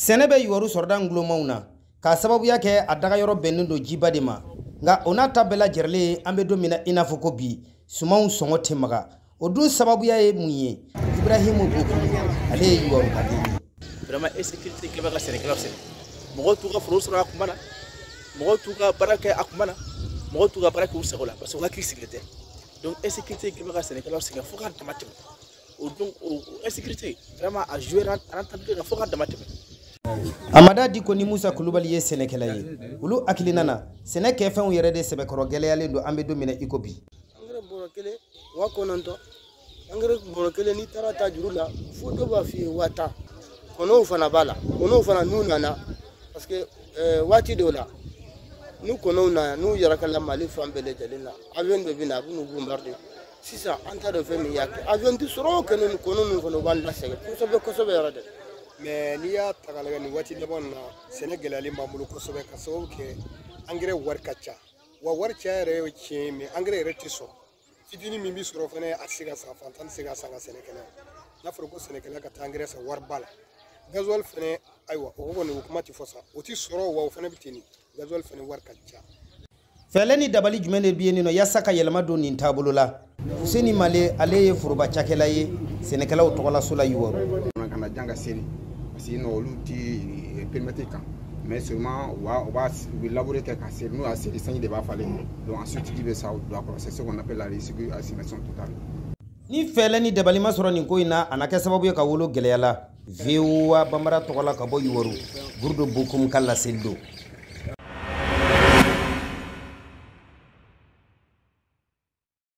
Sɛnɛ bɛ Youwarou sɔrɔda ngulomaw na k'a sababuya kɛ a dagayɔrɔ bɛnnen don jiba de ma. Nka o n'a ta bɛɛ lajɛrɛlen, an bɛ don min na i n'a fɔ ko bi, sumanw sɔngɔ tɛ maga. O dun sababuya ye mun ye? Ibrahimu Bokum, ale ye Youwarou ka den ye. Vraiment, insécurité kɛlen bɛ ka sɛnɛkɛlaw sɛgɛn. Mɔgɔw t'u ka foro sɔrɔ a kuma na, mɔgɔw t'u ka baara kɛ a kuma na, mɔgɔw t'u ka baara kɛ u sago la, parce que u hakili sigilen tɛ. Donc insécurité kɛlen bɛ ka sɛnɛkɛlaw sɛgɛn fo k'a dama tɛmɛ. O donc o insécurité, vraiment, a joué rentabilité kan fo k'a dama tɛmɛ. Amada Diko ni Musa Kulubali ye sɛnɛkɛla ye. Olu hakilina na, sɛnɛ kɛfɛnw yɛrɛ de sɛbɛkɔrɔ gɛlɛyalen don an bɛ don min na i ko bi. Angɛrɛ bɔrɔ kelen 9000, angɛrɛ bɔrɔ kelen, n'i taara ta juru la, fo dɔ b'a f'i ye 10 000. Kɔnɔw fana b'a la, kɔnɔw fana n'u nana, parce que waati dɔw la, n'u kɔnɔw nana, n'u yɛrɛkɛla Mali fan bɛɛ lajɛlen na, avion dɔ bɛ na, a bɛ n'u bombarder. Sisan an t'a dɔn fɛn min y'a kɛ, avion tɛ sɔrɔ o kɛnɛ. Kɔnɔ ninnu fana, u b'an lasɛgɛn kosɛbɛ kosɛbɛ yɛrɛ de. Mais n'i y'a ta k'a lajɛ, nin waati laban na, sɛnɛ gɛlɛyalen b'an bolo kosɛbɛ, ka sababu kɛ angɛrɛ wari ka ca. Wa wari caya yɛrɛ ye tiɲɛ ye, mais angɛrɛ yɛrɛ tɛ sɔrɔ. Fitinin min bɛ sɔrɔ fɛnɛ, a tɛ se ka san, fantan tɛ se ka san ka sɛnɛkɛla ye. N'a fɔra ko sɛnɛkɛla ka taa angɛrɛ san wariba la, gasoil fɛnɛ, ayiwa, o kɔni o kuma tɛ fɔ sa, o tɛ sɔrɔ. Wa o fɛnɛ bɛ ten de, gasoil fɛnɛ wari ka ca. Fɛɛlɛ ni dabali jumɛn de bɛ yen nɔ yaasa ka yɛlɛma don nin taabolo la? Fuseni Male, ale ye foroba cakɛla ye sɛnɛkɛlaw tɔgɔlaso la Youwarou. Ka na jan ka seri, parce que olu ti périmètre kan, mais seulement u b'a u bɛ labourer kɛ ka seri. N'u y'a seri, sanji de b'a falen. Donc ensuite ji bɛ sa don a kɔrɔ, c'est ce qu'on appelle la assimilation totale. Ni fɛɛlɛ ni dabali ma sɔrɔ nin ko in na, a na kɛ sababu ye ka wolo gɛlɛya la. VOA Bambara tɔgɔ la, ka bɔ Youwarou, Gurudo Bokum ka laseli don.